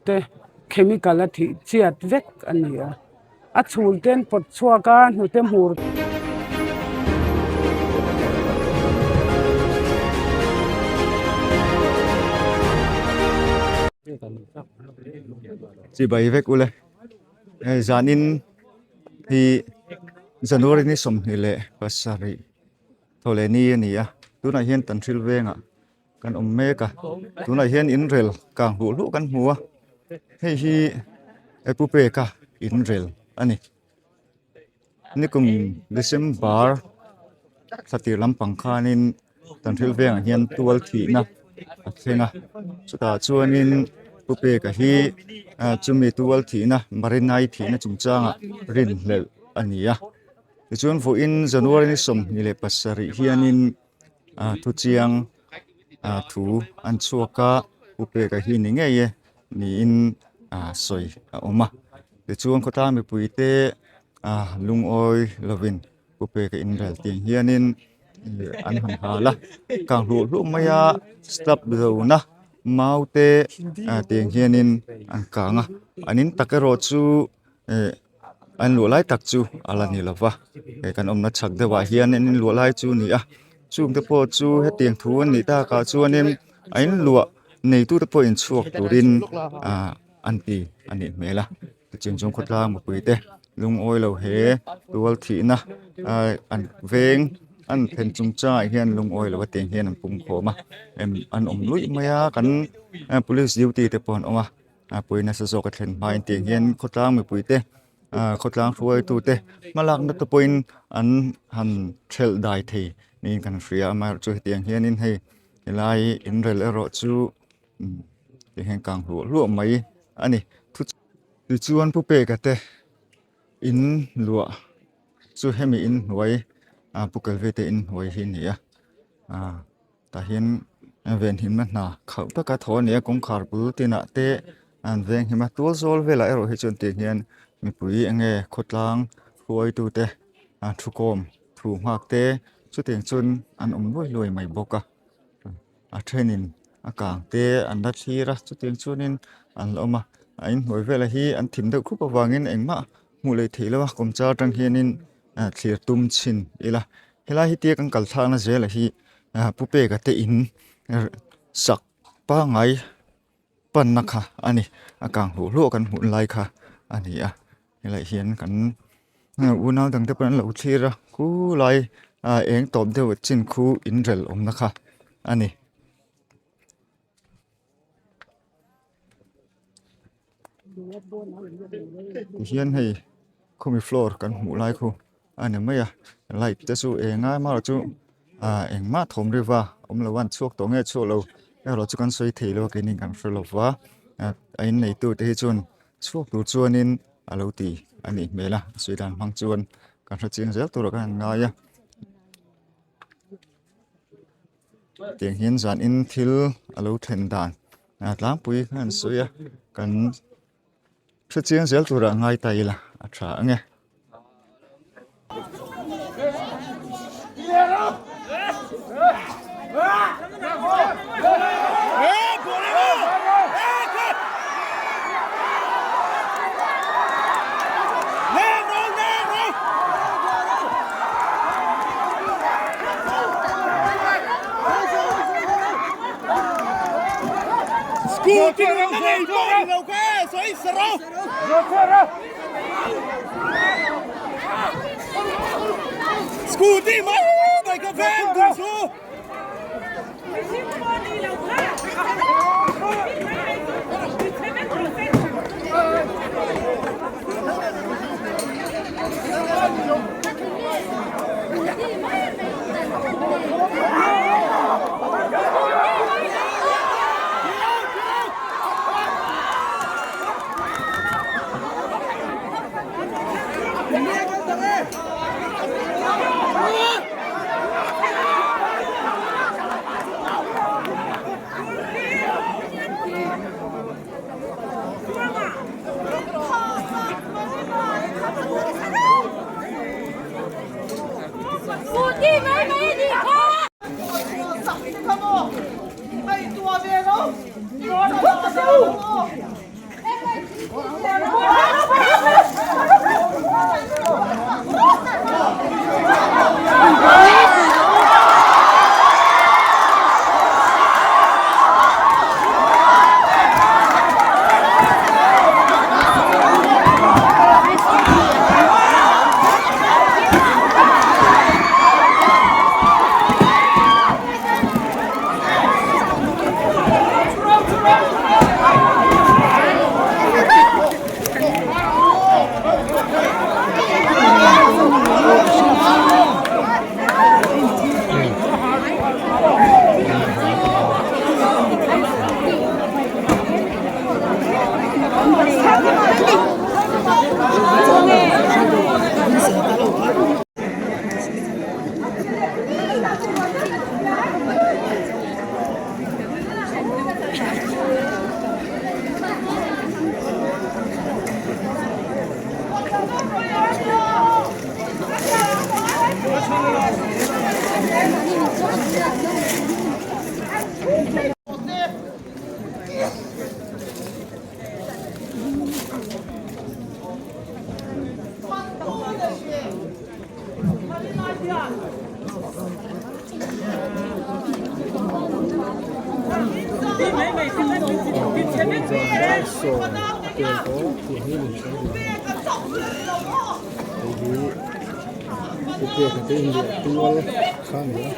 te chemical a thih chiat vek a ni a. A chhul te an pawt chhuak a hnute hmur. Chibai vek ule hei zanin hi January ni 27 thawhleh ni a ni a tunah hian Tanhril vengah kan awm mek a tunah hian inrel kang hluh hluh kan hmu a hei hi epu peka inrel a ni nikum December thla tir lampang khanin Tanhril vengah hian tual thihna a thleng a chutah chuanin pu peka hi ah chumi tual thihna Marinai thihna chungchangah rinhlelh a ni a tichuan vawiin January ni 27 hianin. ah thu chiang ah thu an chhuak a pu peka hi ni ngei e niin ah sawi a awm a tichuan khawtlang mipui te ah lungawi lovin pu peka inrel tih hianin ih an han hal a kang hluah hluah mai a step zona mau te ah tiang hianin an kang a an in tak erawh chu eh. An luah lai tak chu a la ni lo va he kan awmna chhak deuhah hian an inluah lai chu a ni a chungte pawh chu hetiang thu an nih takah chuanin a inluah neitute pawh inchhuak turin ah an ti a nih hmel a tichuan chung khawtlang mipui te lungawi lo he tual thihna ah an veng an then chung changah hian lungawi lo a tiang hian an pung khawm a an awm luih mai a kan police duty te pawh an awm a. a pui nasa zawk a thlen hmain tiang hian khawtlang mipui te ah khawtlang hruaitu te hmalakna te pawhin an han thelh dai thei niin kan hria a amaherawhchu hetiang hianin hei helai inrel erawh chu umm tihian kang hluah hluah mai a ni thu tichuan pu peka te in luah chu hemi in hnuai ah pu kalve te in hnuai hi a ni a ah. Tah hian venhimna hna khauh taka thaw a ni a kawngkhar bul tinah te an venghim a tual zawl velah erawh hi chuan tiang hian mipui eng nge khawtlang hruaitute an thu kawm thu nghak te chutiang chuan an awm luai luai mai bawk a a thenin a kang te an la thlir a chutiang chuanin an la awm a a inhnuai velah hi an thim deuh khup avangin engmah hmuh leh theih loh a kawmchar atang hianin thlir tum chhin ila helai hi tia kan kal thlakna zela hi pu peka te in sak pangngai panna kha a ni a kang hluah hluah kan hmuh lai kha a ni a helaiah hian kan unau dang te pawh an lo thlir a khulai ah eng tawp deuh chin khu in rel awmna kha a ni. Tihian hei khawmi floor kan hmuh lai khu a ni mai a light te chu eng a amaherawh chu ah engmah thawm riva awm lo a an chhuak tawh nge chhuak lo erawh chu kan sawi thei lo a keini kan hre lo va a in neitu te hi chuan chhuak tur chuanin a lo ti a nih hmel a sawi dan hmang chuan kan hre chiang zel turah kan han ngai a. Tiang hian zanin thil a lo thlen dan a tlangpui kha an sawi a kan hrechiang zel turah ngai ta ila a tha ang e. Zan dar sawm a tel tawh tih hi min sawi duh a ni hei hi pu peka te inluah tual kha a ni a.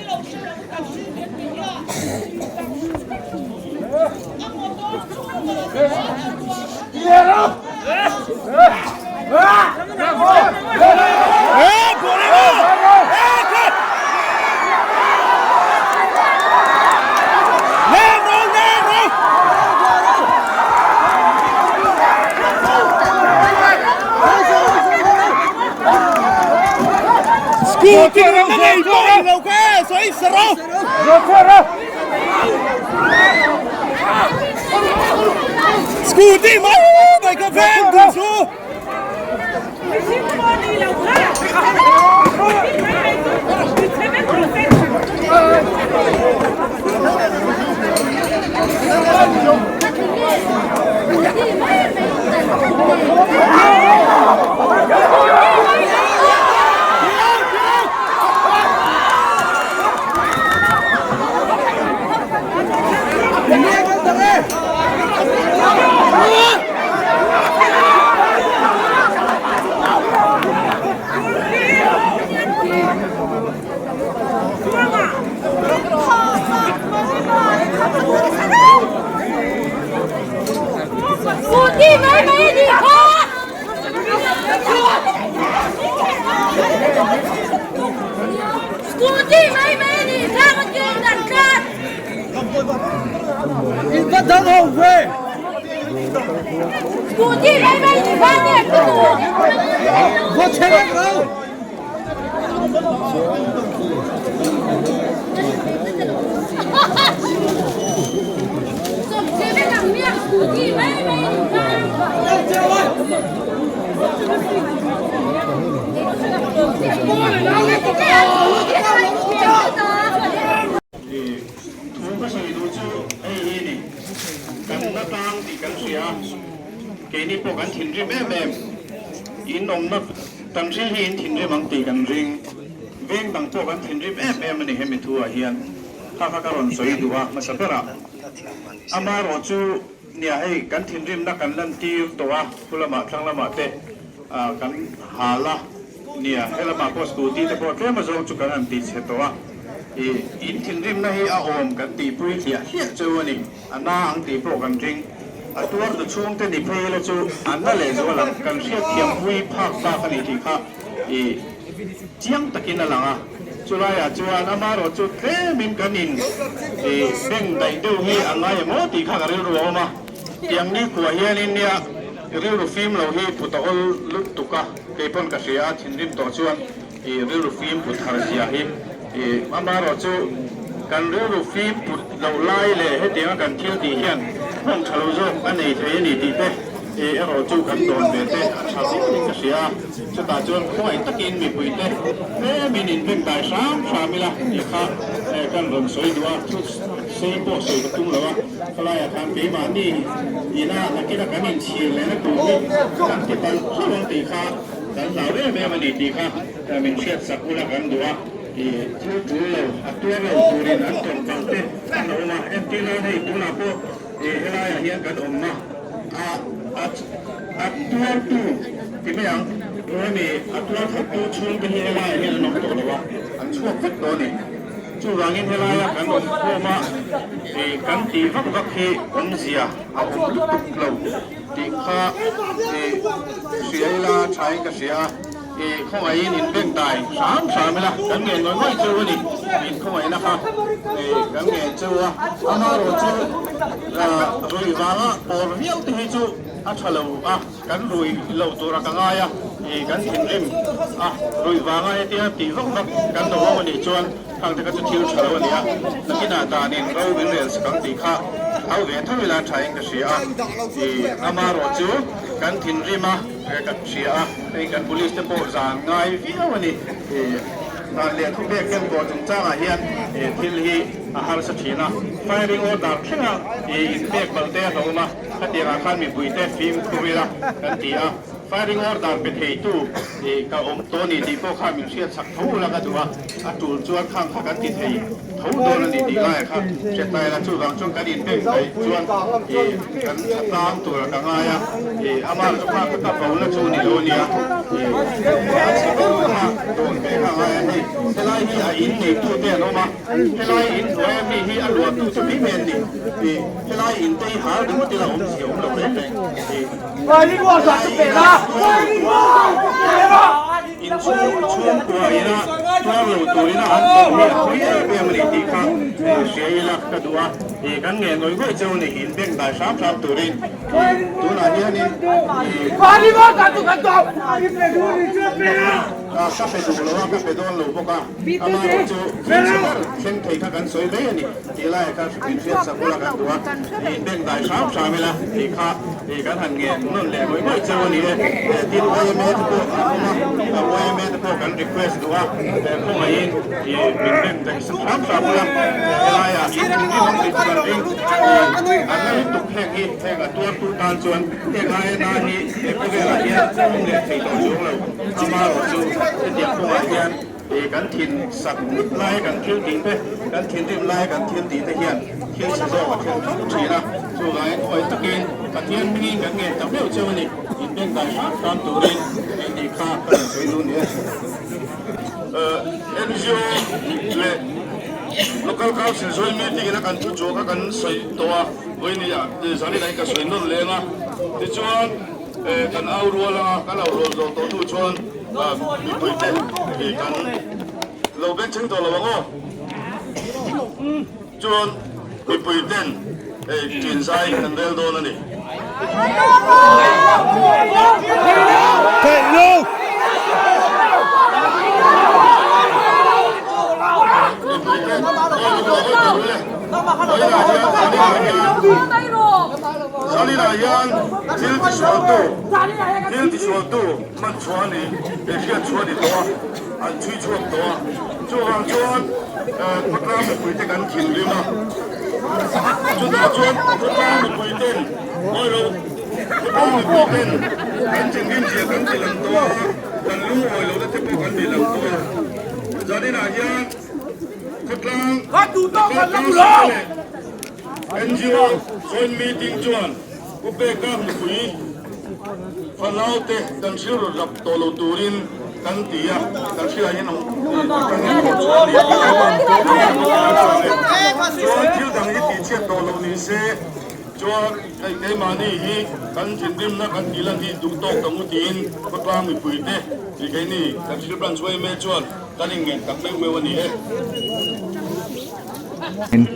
Thu ka sawi duh chu hei hi ni, kan la tang tih kan hria a, keini pawh kan thinrim em em, in awmna kan hril hi in thinrim ang tih kan ring, veng dang pawh kan thinrim em em a ni hemi thu ah hian, kha kha ka rawn sawi duh a hmasa berah amaherawh chu nia hei kan thinrimna kan lantir tawh a, thu lamah thlang lamah te kan hal a. Nia, helamah pawh scooty te pawh tlem azawng chu kan han ti chhe tawh a, ih, in thinrimna hi a awm kan tihpui hliah hliah cheu a ni, a na ang tih pawh kan ring. A tuartu chhungte ni phei ila chu a na leh zual ang, kan hriatthiampui phak bak a ni tih kha, ih, chiang takin a lang a. Chulaiah chuan amaherawh chu tlemin kan in, ih, beng daih deuh hi a ngai em aw tih kha ka rilru a awm a. Tiang ni khuah hianin nia rilru fim lo hi put a awl lutuk a, kei pawn ka hria a, thinrim tawh chuan i rilru fim put har zia hi i amaherawh chu kan rilru fim put loh lai leh hetianga kan thil tih hian nghawng tha lo zawk a nei thei a ni tih te i erawh chu kan dawn ve te a tha viauin ka hria a, chutah chuan khawngaih takin mipui te tlemin inbengdai hram hram ila tih kha kan rawn sawi duh a, thu sei pawh sawi ka tum lo a. Khawlaiah khan keimahni ina nakina kan inchhir lehna tur hi kan ti palh hlauh ang tih kha kan hlau em em a ni tih kha min hriat sak ula kan duh a. Ih thil tul lo a tuar lo turin an tawrh palh te an awm a, entir nan hei tunah pawh ih helaiah hian kan awmna a a a tuartu ti mai ang hemi a tuar thattu chhungte hi helaiah hian an awm tawh lo a, an chhuak vek tawh a ni. Chuvangin helaia kan awm khawm a, ih kan tih vak vak hi awmzia a awm lutuk lo tih kha ih hria ila thain ka hria a, ih khawngaihin in bengdai hram hram ila kan ngen ngawih ngawih cheu a ni, in khawngaihna kha ih kan ngen cheu a, amaherawh chu ruih vanga pawr viau te hi chu a tha lo a. Kan rui lo tura ka ngai a, ih kan thinrim a, ruih vanga hetia tih vak vak kan lo awm a nih chuan khang te kha chu thil tha lo a ni a, nakinah danin ro min rel sak ang tih kha hau ve tho ila thain ka hria a, ih amaherawh chu kan thinrim a ka hria a, hei kan police te pawh zan ngai viau a ni, ih dan leh thupek kenkawh chungchangah hian thil hi a harsa thin a, firing order thlenga ih inpek balh te a hlauhawm a. Khatiangah khan mipuite fimkhur ila kan ti a, firing order pe theitu ih ka awm tawh a ni tih pawh khan min hriatchak tho ula ka duh a, a tul chuan khang kha kan ti thei. tho dawn a ni tih lai kha hre ta ila chuvang chuan kan inbeng daih chuan ih kan tha tlang tur a ka ngai a ih amah chu kha ka bo na chu ni lo a nia ih a chhe ber kha dawn ve kha a ngai a hei helai hi a in neitu te an awm a helai in hnuai ami hi a luahtu chu mai mai an ni ih helai in te hi hal ringawt ila awm zia awm lo reng reng ih Inchhung chhungkua ina tuar lo turina an tawh hi a pui em em a ni tih kha hria ila ka duh a, ih kan nge ngawih ngawih cheu ni in beng dai hram hram turin ih tunah hianin ih ka pe duh lo a, ka pe dawn lo bawk a, amaherawh chu thil chhe ber thleng thei kha kan sawi mai a ni. Tih lai kha min hriat sak ula kan duh a, ih beng dai hram hram ila tih kha ih kan han ngen nawn leh ngawih ngawih cheu a ni e. Tin YMA te pawh an awm a, YMA te pawh kan request duh a, khawngaihin ih min beng daih sak hram hram ula, helaiah in thinrim ang tih chu kan ring, ih an la lutuk heng hi heng a tuartu tan chuan heng aia na hi he khawvelah hian awm leh thei tawh chuang lo, amaherawhchu hetiang kawngah hian. Ih kan thin sak lai kan thil tih te, kan thinrim lai kan thil tih te hian thil chhe zawk a thlen fo thin a, chuvangin khawi takin Pathian hmingin kan ngen ta meuh cheu a ni, inbengdai hram hram turin tih tih kha ka rawn sawi duh ni e. NGO leh Local Council Joint Meeting ina kan thu chu kha kan sawi tawh a, vawinia zanin ah hian ka sawi nawn leng a, tichuan kan au rual anga kan au rual zawh tawh hnu chuan Mipuite kan lo bengchheng tawh lo ang aw. Chuan mipuiten ṭin zai kan rel dawn a ni. Mipuiten Zaninah hian thil tisualtu thil tisualtu Hman chhuah a ni, he hriat chhuah a ni tawh a, an chhui chhuak tawh a. Chuvang chuan khawtlang mipuite kan thinrim a, chutah chuan khawtlang mipuiten ngawi lo, khawtlang mipuiten kan thinrim zia kan ti lang tawh a, kan lungawi lohna te pawh kan ti lang tawh a. Zaninah hian khawtlang local council te leh NGO joint meeting chuan Pu Peka mipui Fanaute kan hrilh rawt rap tawh lo turin kan ti a, kan hriat hian atangin thawh chhuah a ni a, chuan thil dang hi tih chhiat tawh loh ni se, chuan hei keimahni hi kan thinrimna kan tih lan hi duh tawk ta ngu tiin khawtlang mipuite ti keini kan thil branch yma chuan kan inngen tak meuh meuh a ni e.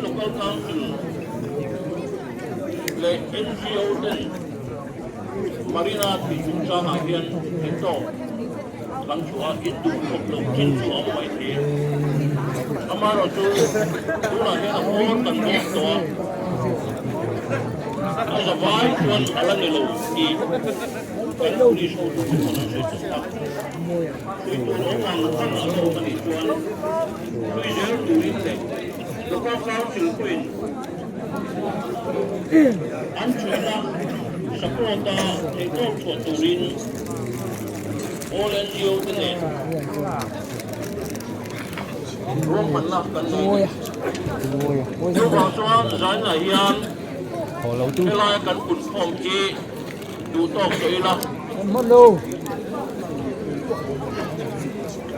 Local Council leh NGO ten Marina tih chungchangah hian theihtawp kan chhuah a, in duh khawp loh chin chu a awm mai thei a. Amaherawhchu tunah hian a hmawr kan bawk tawh a, a zavai chuan a la ni lo tih kan police hotute pawn an sawi tawh a. Hrui tur awm ang ang an awm a nih chuan hrui zel turin leh Local Council pawhin An chhuina support a theihtawp chhuah turin all NGO te nen ruahmanna kan nei a ni. Chuvang chuan zainah hian helaia kan punkhawm hi duhtawk tawh ila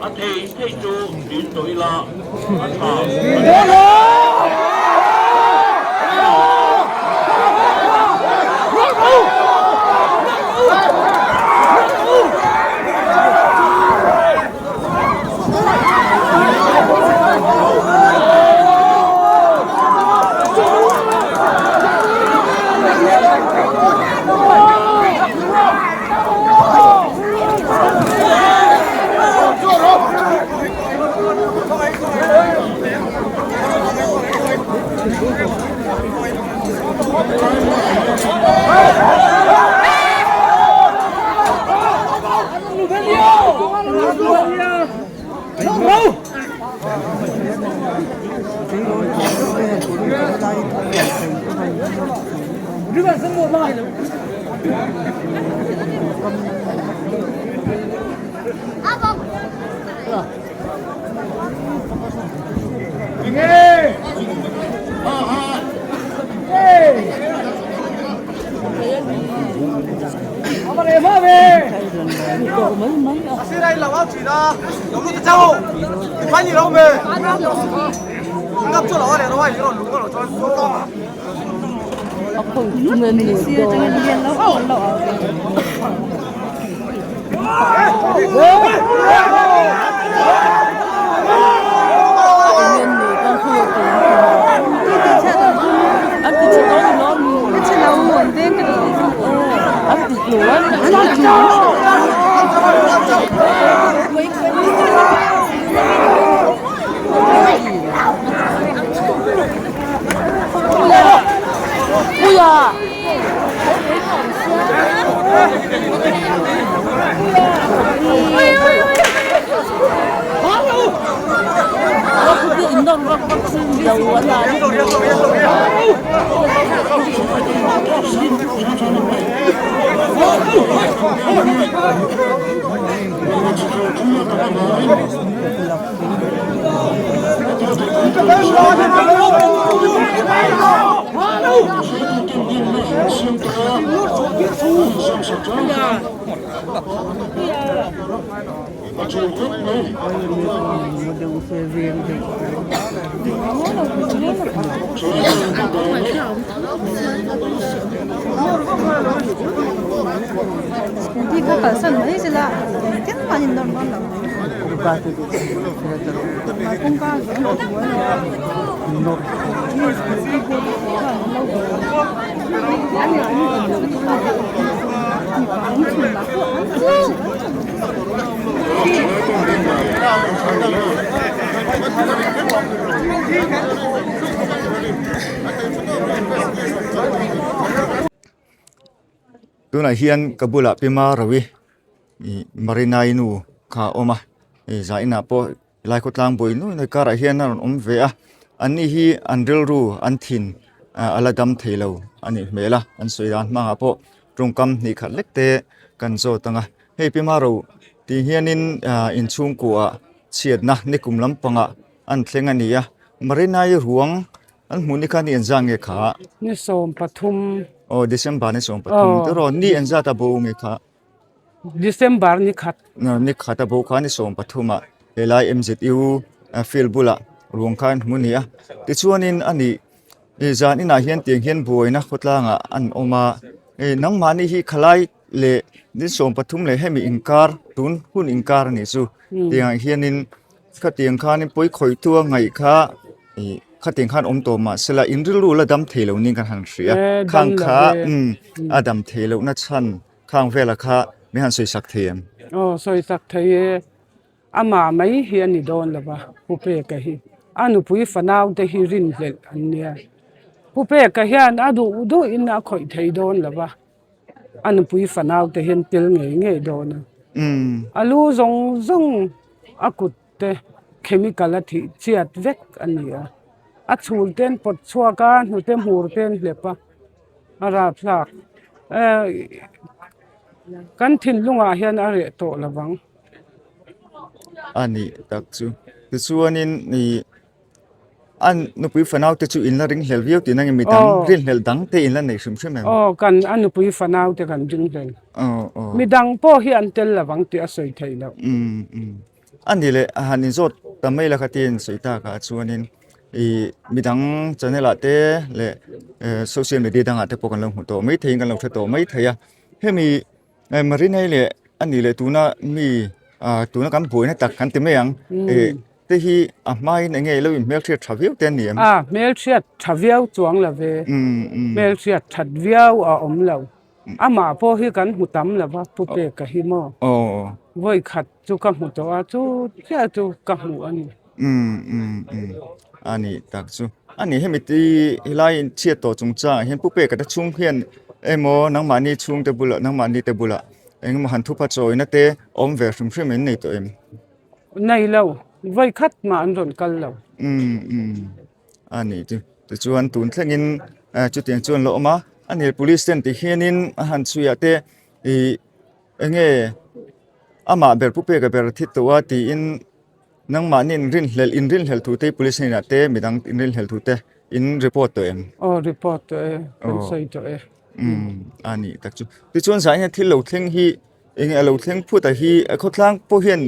a thei thei chu din tawh ila a tha a ni. Tunah hian ka bulah Pima Rawi ih Marinai nu kha a awm a hei zainah pawh helai khawtlang buai nuai nuai karah hian a rawn awm ve a an ni hi an rilru an thin ah a la dam thei lo a nih hmel a an sawi dan hmangah pawh tawngkam hnih khat lek te kan zawt ang a hei Pima Ro tih hianin ah inchhungkua chhiatna nikum lampangah an thleng a ni a Marinai ruang An hmuh ni kha ni engzat nge kha? Ni 13. Aw December ni 13 te rawn ni engzat a bo nge kha? December ni khat. Ni khat a bo kha ni 13 ah helai MZU field bulah ruang kha an hmu a ni a. Tichuanin a nih zan inah hian tiang hian buaina khawtlangah an awm a. Nangmahni hi khalai leh ni 13 leh hemi inkar tun hun inkar a nih chu. Tiangah hianin khatiang khanin pawi khawihtu a ngaih kha Ih khatin khan awm tawh mah sela in rilru la dam thei lo ning kan han hria khang kha umm a dam thei loh na chhan khang vela kha min han sawi sak thei em? Aw sawi sak thei e, amah mai hi a ni dawn lo va Pu Peka hi a nupui fanau te hi rinhlelh an nia Pu Peka hian a duh duh in a khawih thei dawn lo va a nupui fanau te hian tel ngei ngei dawn a a lu zawng zawng a kut te chemical a thih chiat vek a ni a a chhul te an pawt chhuak a hnute hmur te an hlep a a rapthlak ehh kan thinlungah hian a reh tawh lo vang. A nih tak chu tichuanin ih a nupui fanau te chu in la ringhlel viau tihna nge midang rinhlelh dang te in la nei hrim hrim em? Aw kan a nupui fanau te kan ringhlel midang pawh hi an tel lo vang tih a sawi theih loh. A ni leh a han inzawt ta mai la khatin sawi takah chuanin ih midang channel ah te leh social media dangah te pawh kan lo hmu tawh mai theiin kan lo hre tawh mai thei a hemi Marinai leh a ni leh tuna mi ah tuna kan buaina tak kan ti mai ang ih te hi a hmain eng nge ilo in hmelhriat tha viau te a ni em? A hmelhriat tha viau chuang lo ve hmelhriat that viau a awm lo. Amah pawh hi kan hmu tam lo va, Pu Peka hi maw? Vawi khat chu ka hmu tawh a, chu chiah chu ka hmu a ni. Umm umm umm a nih tak chu. A nih hemi ti helai chhiat tawh chungchangah hian Pu Peka te chhung hian emaw nangmahni chhungte bulah nangmahni te bulah eng emaw han thupa chawina te awm ve hrim hrim in nei tawh em? Nei lo, vawi khat mah an rawn kal lo. Umm umm. A nih chu tichuan tun thlengin chutiang chuan la awm a a ni police ten ti hianin a han chhui ah te ih eng nge amah ber pu peka ber thi tawh a tiin nangmahni in rinhlelh in rinhlelh thu te police hnenah te midang in rinhlelh thu te in report tawh em? Aw report tawh e kan sawi tawh e. Umm a nih tak chu tichuan zah hian thil lo thleng hi. Eng a lo thleng phut a hi khawtlang pawh hian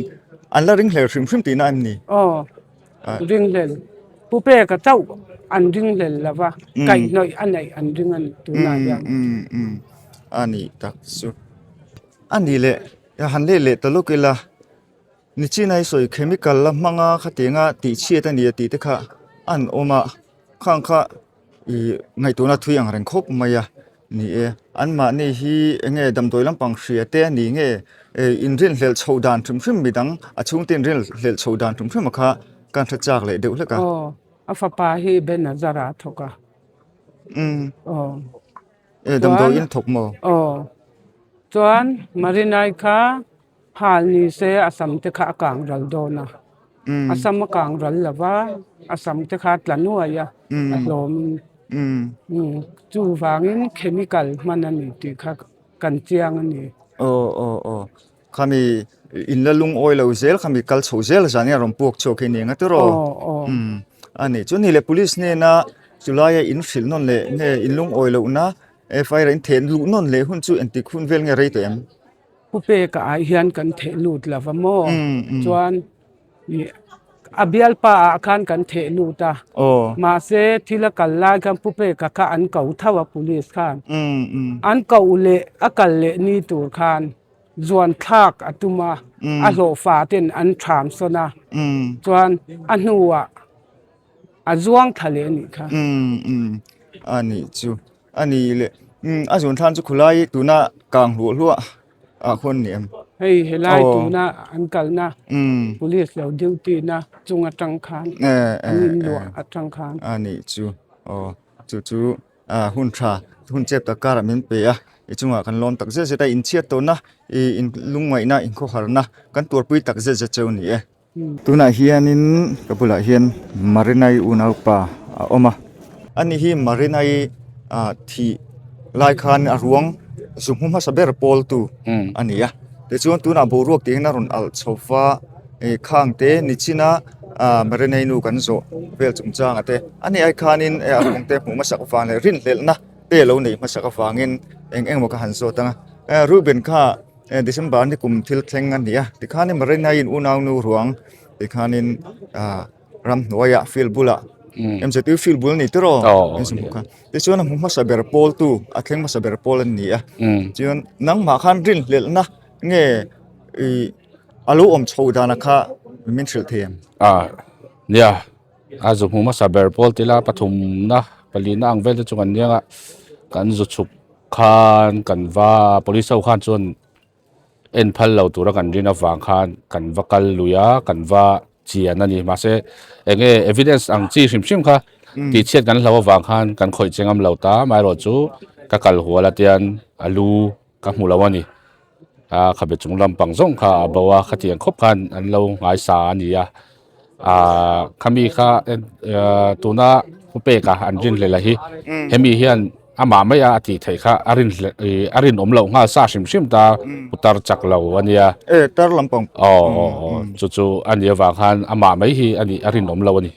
an la ringhlel hrim hrim tihna em ni? Aw, ringhlel. Pu Peka chauh an ringhlel lo va, kaihhnawih a neih an ring a ni tunah hian. A nih tak chu. A nih leh, han let leh ta lawk ila, Nichina i sawi chemical la hmanga khatianga tihchhiat a ni a tih te kha an awm a, khang kha ih ngaihtuahna thui ang reng khawp mai a ni e. Anmahni hi eng nge damdawi lampang hria te a ni nge eh inrinhlelh chhoh dan hrim hrim midang a chhungte inrinhlelh chhoh dan hrim hrim a kha kan hre chak leh deuh hlek a. Aw, a fapa hi Benazar ah a thawk a. Umm. Aw. Eh damdawi in thawk maw? Aw, chuan Marinai kha Hal ni se a sam te kha a kang ral dawn a, a sam a kang ral lo va, a sam te kha a tla nuai a, a hlawm in chuvangin chemical hman a ni tih kha kan chiang a ni. Aw aw aw khami in la lungawi lo zel khami kal chho zel zan hian rawn puak chhuak hi ni ang a tiraw? Aw aw. A nih chu ni le police hnena chulaia in hrilh nawn leh nge in lungawi lohna FIR in theh luh nawn leh hun chu engtik hun vel nge rei tawh em? Pu Peka ah hian kan theh lut lo va maw? Chuan a bialpa ah khan kan theh lut a, mahse thil a kal lai khan Pu Peka kha an ko tho a police khan. An ko leh a kal leh ni tur khan zuan thlak a tum a, a hlawhfa ten an ṭham sawn a, chuan a hnuah a zuang thla leh a nih kha. A nih chu. A ni le, umm a zun thlan chu khulai tuna kang hluah hluah ah khuan a ni em? Hei helai tuna an kalna police lo duty na chung atang khan an in luah atang khan. A nih chu aw chu chu hun tha hun chep tak karah min pe a i chungah kan lawm tak zet zet a inchhiat tawhna ih in lungngaihna inkhawharna kan tuarpui tak zet zet cheu a ni e. Tunah hianin ka bulah hian Marinai unaupa a awm a. Ani hi Marinai ah thih lai khan a ruang zu hmu hmasa ber pawltu a ni a. Tichuan tunah boruak tih hian a rawn alh chho va, ih khang te nichina ah Marinai nu kan zawh vel chungchanga te ani ai khanin a ruang te hmuh hmasak vang leh rinhlelhna te lo neih hmasak avangin eng eng emaw ka han zawt ang a. Reuben kha. December ni kum thil thleng a ni a tikhanin Marina-in unaunu ruang tikhanin ah ramhnuaiah field bulah MZU field bul a ni tiraw kha tichuan a hmu hmasa ber pawltu a thleng hmasa ber pawl a ni a chuan nangmah khan rinhlelhna nge ih a lo awm chho dana kha min hrilh thei ang. Nia a zu hmu hmasa ber pawl tila pathumna palina ang vel te chu kan nia kan zu chhuk. Khan kan va police ho khan chuan en phal lo tura kan rin avang khan kan va kal lui a kan va chian a ni mahse eng nge evidence ang chi hrim hrim kha tih chhiat kan hlo avang khan kan khawih che ngam lo ta amaherawh chu ka kal hual a tian a lu ka hmu lo a ni a khabe chung lampang zawng kha a bo a khatiang khawp khan an lo ngaisa a ni a. Ahh khami kha tuna pu peka an rinhlelh a hi hemi hian amah mai a a tih theih kha a rinhlelh ih a rinawm loh nghal sa hrim hrim ta putar chak lo a nia e tar lampang aw aw aw chu chu a nih avang khan amah mai hi a nih a rinawm lo a ni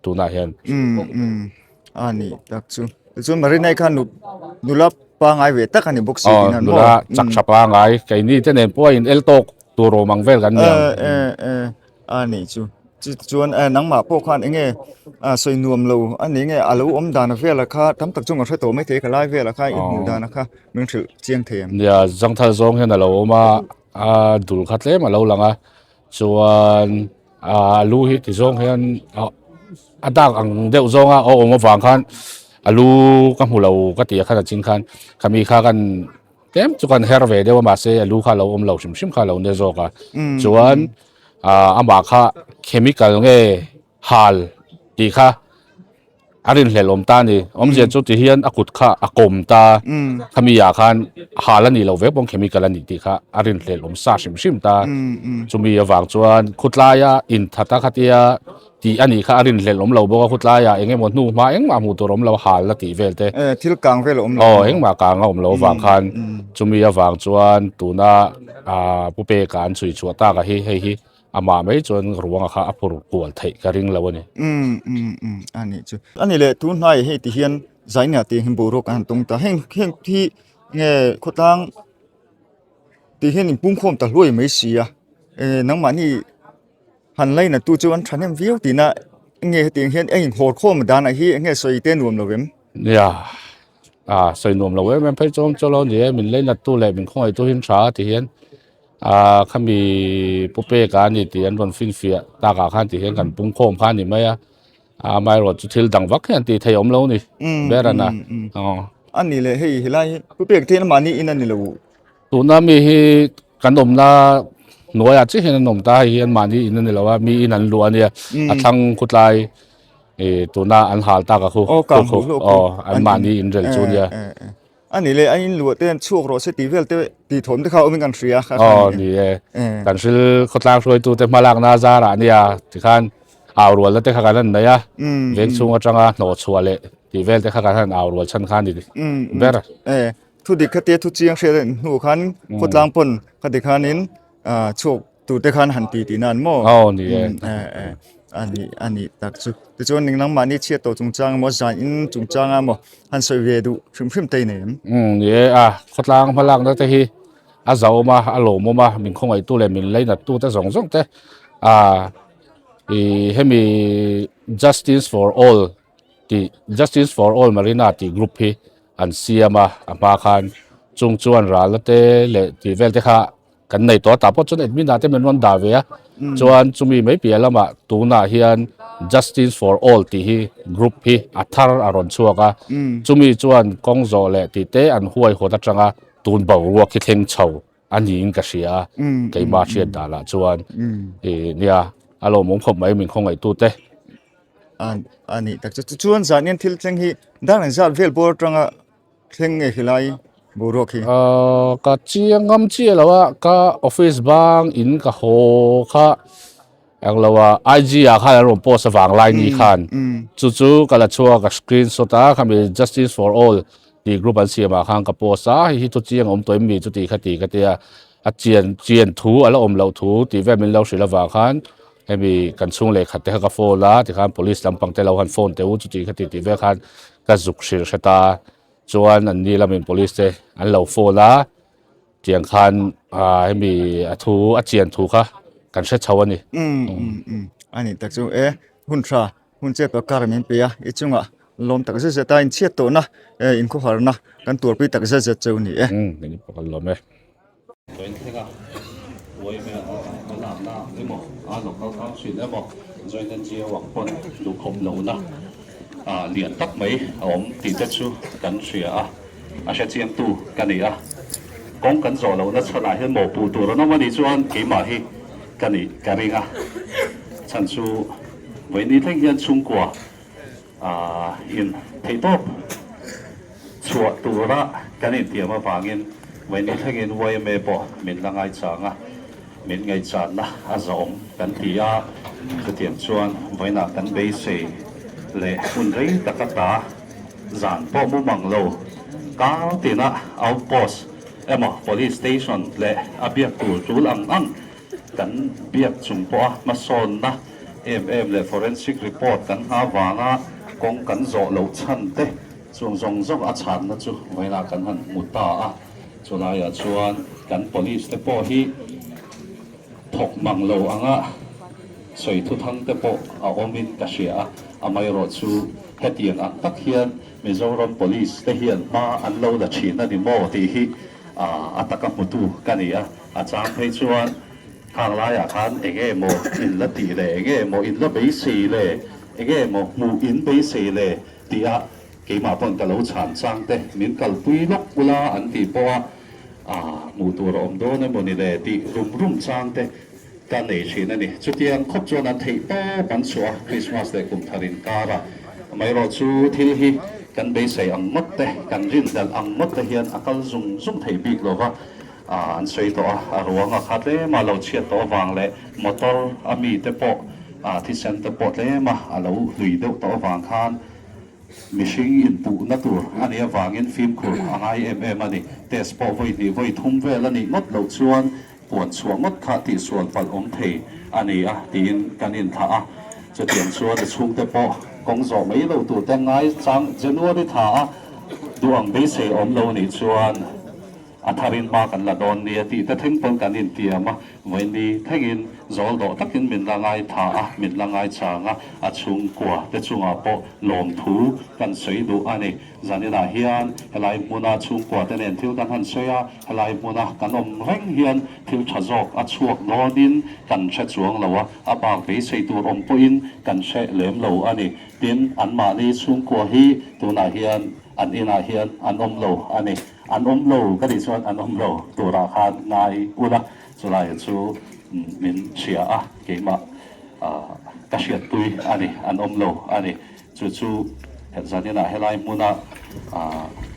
tunah hian um um a nih tak chu tichuan Marinai khan nula pangai ve tak a ni bawk si tih nan maw nula chak tha pangai keini te nen pawh a in el tawk tur awm ang vel kan ni ang e e A nih chu. Chu chuan eh nangmah pawh khan eng nge ah sawi nuam lo a ni nge a lo awm dan vela kha tam tak chu ka hre tawh mai thei ka lai vela kha i hmuh dan kha min hrilh chiang thei ang. Nia zangthal zawng hian a lo awm a, a dul kha tlem a lo lang a, chuan a lu hi ti zawng hian a dak ang deuh zawnga a awm avang khan a lu ka hmu lo ka tih a khan a chin khan khami kha kan tlem chu kan her ve deuh a mahse a lu kha a lo awm lo hrim hrim kha a lo nia zawk a chuan ah amah kha chemical nge hal tih kha a rinhlelh awm ta a ni awmzia chu ti hian a kut kha a kawm ta khami ah khan hal a nih loh vek pawn chemical a nih tih kha a rinhlelh awm sa hrim hrim ta chumi avang chuan khawtlaia inthat a khatia tih a nih kha a rinhlelh awm lo bawk a khawtlaiah eng emaw hnu hma engmah hmuh tur a awm lo hal la tih vel te thil kang vel a awm lo aw engmah kang a awm lo avang khan chumi avang chuan tuna ah pu peka an chhui chhuah tak a hi hei hi amah mai chuan ruanga kha a phur kual theih ka ring lo a ni. Um um um a nih chu a ni leh tun hnaiah hei ti hian zaina tih hi boruak an han tung ta heng heng hi nge khawtlang. Tih hian in pungkhawm ta hluai mai si a eh nangmahni han laina tu chu an thahnem viau tihna nge hetiang hian eng inhawr khawm danah hi eng nge sawi te nuam lo em? Nia ah sawi nuam lo em em phei chuan chu lo ni e min laina tu leh min khawngaih tu hi an tha a ti hian ah khami pu peka a ni tih an rawn finfiah takah khan ti hian kan pungkhawm kha a ni mai a. Amaherawh chu thil dang vak hian tih theih awm lo ni ber a na. A ni leh hei helai hi pu pek theihna mahni in a ni lo. Tuna mi hi kan awmna hnuaiah chiah hian an awm ta hei hi an mahni in a ni lo a mi in an luah a nia a thlang khutlai ih tuna an hal tak a khu aw an mahni in rel chu nia. A ni le, a in luah te an chhuak rawh se tih vel te tih thawm te kha awmin kan hria. Aw ni e, kan hril khawtlang hruaitu te hmalakna zarah nia tikhan au rualna te kha kan han nei a, veng chhung atanga hnawh chhuah leh tih vel te kha kan han au rual chhan kha a ni ber. E, thu dik kha te thu chiang hriat a hnu khan khawtlang pawn kha ti khanin chhuak tur te khan han ti tih nan maw? Aw ni e. A ni a ni tak chu. Tichuan ning nangmahni chhiat tawh chungchang emaw zan in chungchang emaw han sawi ve duh hrim hrim te i nei em? Umm ni e a, khawtlang hmalakna te hi a zauhawm a, a lawmawm a, min khawngaihtu leh min lainattu te zawng zawng te a ih hemi Justice for All tih Justice for All Marina tih group hi an siam a, a hma khan chung chuan ralna te leh tih vel te kha Kan nei tawh tah pawh chuan admin ah te min rawn dah ve a, chuan chumi mai piah lamah tunah hian Justice for All tih hi group hi a thar a rawn chhuak a, chumi chuan kawng zawh leh tih te an huaihawt atanga tun boruak hi thleng chho a niin ka hria a, keimah hriat danah chuan ih nia a lawmawm khawp mai min khawngaihtu te. A nih tak chu, chuan zan hian thil thleng hi dar engzat vel bawr atanga Thleng nge helai boruak hi? Ahh ka chiang ngam chiah lo a, ka office bang in ka haw kha englo ah IG ah khan an rawn post avang lai ni khan chu chu ka la chhuak ka screenshot a khami justice for all tih group an siam ah khan ka post a, hei hi thu chiang awm tawh em mi chuti kha ti ka tia a chian chian thu a la awm loh thu tih vel min lo hrilh avang khan hemi kan chhung leh khat te kha ka phone a tikhan police lampang te lo han phone teh u chuti kha ti tih vel khan Ka zuk hrilh hre ta chuan an ni lamin police te an lo phone a, tiang khan ah hemi a thu a chian thu kha kan hre chho a ni. Umm umm umm a ni tak chu e hun tha hun chet tawh kar min pe a i chungah lawm tak zet zet a inchhiat tawhna e inkhawharna kan tuarpui tak zet zet cheu ni e. Umm eng pawh kan lawm e. Joint thlenga yma hmalakna emaw a local council emaw joint NGO ang pawn duhkhawp lohna lian tak mai a awm tih te chu kan hria a, a hrechiangtu ka ni a. Kawng kan zawh lohna chhanah hian mawhpuh tur an awm a nih chuan keimah hi ka nih ka ring a, chhan chu vawiin ni thleng hian chhungkua in theihtawp chhuah tura kan intiam avangin vawiin thlengin yma pawh min la ngaichang a, min ngaihchanna a zahawm kan ti a, chutiang chuan vawiinah kan beisei leh hun rei taka ta zan pawh mu mang lo kar tina outpost emaw police station leh a biak tur tul ang ang Kan biak chung pawha hmasawnna em em leh forensic report kan hma vanga kawng kan zawh loh chhan te chung zawng zawng a chhanna chu vawiinah kan han hmu ta a. Chulaiah chuan kan police te pawh hi thawk mang lo anga sawi thuthang te pawh a awmin ka hria a, amaherawh chu hetiang ang tak hian Mizoram police te hian hma an lo la thin a ni maw tih hi a taka hmutu ka ni a. A chang phei chuan khang laiah khan eng nge maw in la tih le, eng nge maw in la beisei le, eng nge maw hmuh in beisei le tih a keimah pawn ka lo chhan chang te min kalpui lawk ula an tih pawh a hmuh tur a awm dawn emaw ni le tih rum rum chang te ka nei thin a ni. Chutiang khawp chuan an theih tawp an chhuah a, Christmas leh kum thar inkarah amaherawh chu thil hi kan beisei ang ngawt te, kan rinhlelh ang ngawt te hian a kal zung zung thei bik lo va. An sawi tawh a, a ruang a kha tlem a lo chhiat tawh avang leh motor a mi te pawh thisen te pawh tlem a a lo hlui deuh tawh avang khan mihring inpuhna tur a nih avangin fimkhur a ngai em em a ni. Test pawh vawi hnih vawi thum vel a nih ngawt loh chuan puan chhuah ngawt kha tihsual palh awm thei a ni a tiin kan inthlah a. Chutiang chuan a chhungte pawh kawng zawh mai lo tur te ngai chang January thla a duh ang beisei awm lo nih chuan. A tharin hma kan la dawn nia tih te thleng pawn kan intiam a, vawiin thlengin zawl dawh takin min la ngai tha a, min la ngai chang a, a chhungkua te chungah pawh lawmthu kan sawi duh a ni. Zaninah hian helai hmuna chhungkua te nen thil kan han sawi a, helai hmuna kan awm reng hian thil tha zawk a chhuak dawnin kan hre chuang lo a, a bak beisei tur awm pawhin kan hre lem lo a ni. Tin, anmahni chhungkua hi tunah hian an inah hian an awm lo a ni. An awm lo ka tih chuan an awm lo turah khan ngai ula, chulai chu min hria a, keimah ka hriatpui a ni, an awm lo a ni. Chu chu zaninah helai hmuna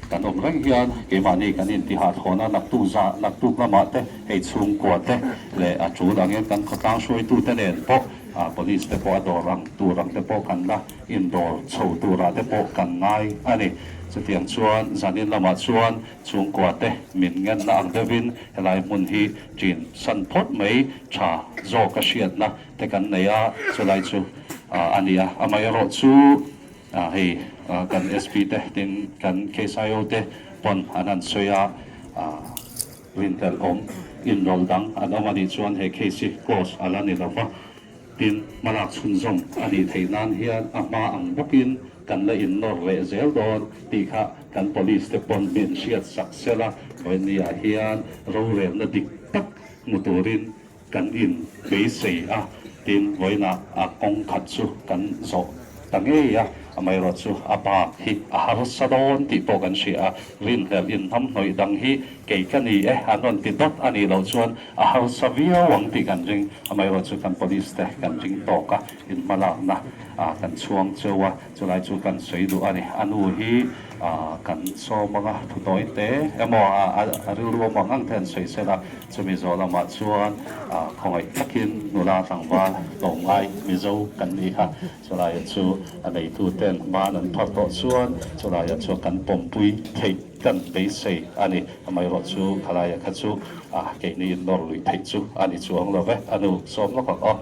kan awm reng hian keimahni kan intihah thlawna naktuk zah naktuk lamah te hei chhungkua te leh a tul angin kan khawtlang hruaitute nen pawh police te pawh a dawr ang tur ang te pawh kan la indawr chho turah te pawh kan ngai a ni. Chutiang chuan zanin lamah chuan chhungkua te min ngenna ang deuhin helai hmun hi ṭin san phawt mai ṭha zawk a hriatna te kan nei a, chulai chu a ni a. Amaherawhchu hei kan SP te tin kan KSIO te pawn an han sawi a, rinhlelh awm inrawl dang an awm a nih chuan he case hi close a la ni lo va, tin hmalak chhunzawm a nih theih nan hian a hma ang bawkin kan la innawr leh zel dawn tih kha kan police te pawn min hriat sak sela, vawinia hian rorelna dik tak hmu turin Kan in beisei a, tin vawiinah a kawng khat chu kan zawh ta ngei a, amaherawhchu a bak hi a harsa dawn tih pawh kan hria a, rinhlelh in hnamhnawih dang hi kei ka ni e an rawn ti dawt a nih loh chuan a harsa viau ang tih kan ring, amaherawhchu kan police te kan ring tawk a, in hmalakna kan chhuang cheu a, chulai chu kan sawi duh a ni. A nu hi kan sawm anga thu tawi te emaw a rilru awm ang ang te an sawi sel a. Chumi zawh lamah chuan khawngaih takin nula tlangval tlawmngai Mizo kan ni kha chulaiah chu a neituten hman an phar tawh chuan chulaiah chuan kan pawmpui theih kan beisei a ni. Amaherawh chu khalaiah kha chu keini in nawr luih theih chu a ni chuang lo ve, a nu sawm lawk ang aw.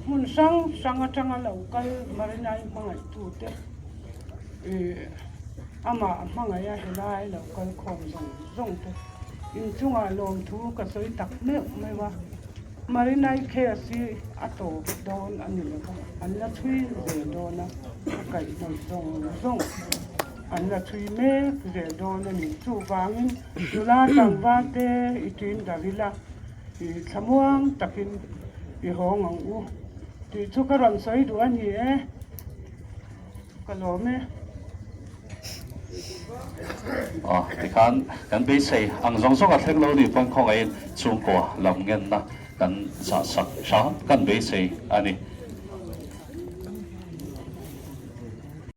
Hmun hrang hrang atanga lo kal Marinai hmangaihtute. Ih, amah a hmangaih a helai lo kal khawm zawng zawng te inchungah lawmthu ka sawi tak meuh meuh a, Marinai case hi a tawp dawn a ni lova, an la chhui zel dawn a, a kaihhnawih zawng zawng an la chhui mek zel dawn a ni. Chuvangin nula tlangval te i ṭin dar ila, ih thlamuang takin i hawng ang u tih chu ka rawn sawi duh a ni e. Ka lawm e. Aw, tikhan kan beisei ang zawng zawng a thleng lo ni pawn khawngaihin chhungkaw lam ngenna kan zah sak hram kan beisei a ni.